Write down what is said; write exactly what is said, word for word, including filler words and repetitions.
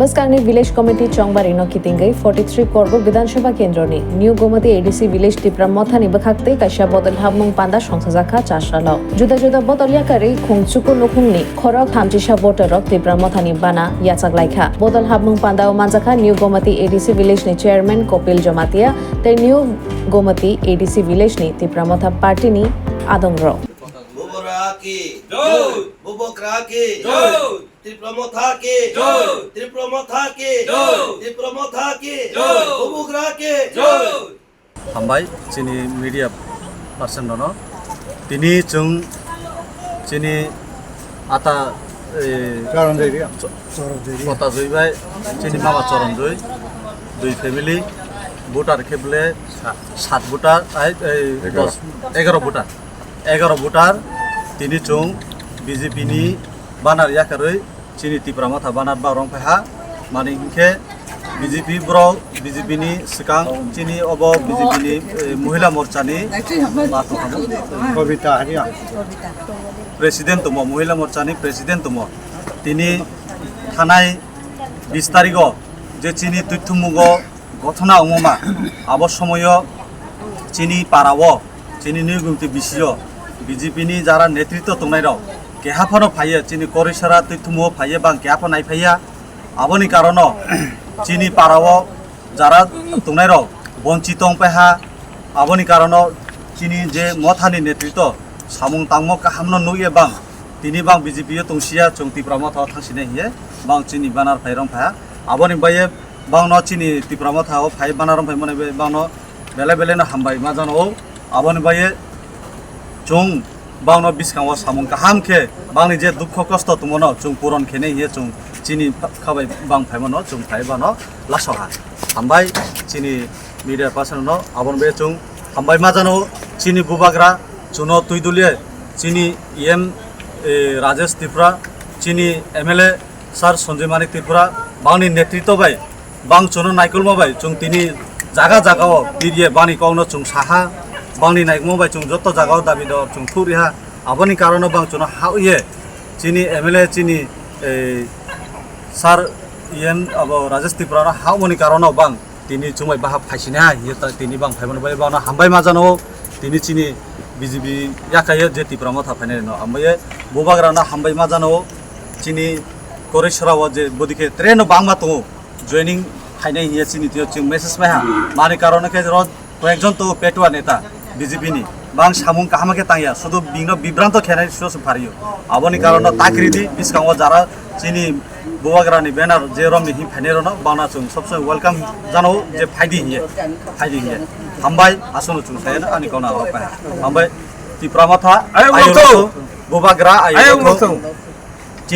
Bwskangni Village Committee chongbarino kitingwi forty three Korgo Bidhan Sabha Kendroni New Gomati A D C Village Tipra Mothani bwkhaktwi kaisa bodol habmung panda songchajakha chasalo. Juda juda bodol yakarwi khungchuku nukhungni khorok thamchisa voterrok Tipra Mothani bana yachaklaikha. Bodol habmung pandao manjakha New Gomati A D C Village ni Chairman Kopil Jamatia tei New Gomati A D C Village ni Tipra Motha party ni adongrok. Bubagra ki jai. Bubagra ki jai. Tipra Motha ki jai. Tipra Motha ki jai. Tipra Motha ki jai. Bubagra ki jai. Hambai chini media person rokno. Tini chwng chini ata, eh, Charanjoi ria. Cho-, Charanjoi ria. Kota Joi bai chini mama Charanjoi, dui family, voter khe bole sa-, sat voter, ai, eh, Egaro. Dos, egaro voter. Egaro voter, tini chwng B J P ni banner yakarwi chini Tipra Motha banner ba rong phaiha, mani hinkhe B J P borok, B J P ni swkang chini obo B J P ni, eh, Mohila Morcha ni ma tongkha. Kobita Haria. President tongmo, Mohila Morcha ni President tongmo. Tini thanai bis tarigo je chini twithumugo gothona wngma, abo somoyo chini parao, chini New Gomati bisio B J P ni jara netritwo tongnairok keha phano phaiya, chini Korisara twithumo phaiya, bang keha phano naiphaiya. Aboni karono chini parao jara tongnairok bonchito wngpaiha. Aboni karono chini je mothani netritwo samung tangmo kahamno nukya bang, tini bang B J P o tongsiya, chwng Tipra Motha o thangsinai hiye bang chini banner phai rong phaiha. Aboni baye bangno chini Tipra Motha o phai banner rong phai mani bai bangno belai belai no hambai ma jano o. Aboni baye chwng bangno bwskango samung kaham khe bangni je dukho kosto tongmano chwng puron khenai hiye chwng chini khabai bang phaimano chwng phai bano lasoha. Hambai chini media person no, aboni bai chwng hambai ma jano chini bubagra chwngno twi dulye chini E M, eh, Rajesh Tripura, chini M L A sir Sanjay Manik Tripura, bangni netritwo bai, bang chwngno naikolma bai chwng tini jaga jaga o birye bangni kokno chwng saha, bangni naikolma bai chwng joto jaga o dabi dawar chwng thuk riha, aboni karono bang chwngno ha ye chini M L A chini, eh, sir E M abo Rajesh Tripura no ha moni karono bang tini chumai baha phaisina hiye ta tini bang phaimani bai bang hambai ma jano tini chini B J P yakaye je Tipra Motha phainai no hambai bubagra no hambai ma jano chini Korisara o je bodike train no bangma tongo joining phainai hiye chini tiyo chwng message mai ha mani karono khe ro koyekjon to petua neta B J P ni bang samung kaham khe tangya sudu bingno bibranto khenai susu phario aboni karono takridi bwskango jara chini bubagrani banner je romni hi phainai rono bangna chwng sobsomoi welcome jano je phaidi hiye phaidi hiye hambai asono chwng sayana ani kona rok pai hambai Tipra Motha ayo ayo bubagra ayo ayo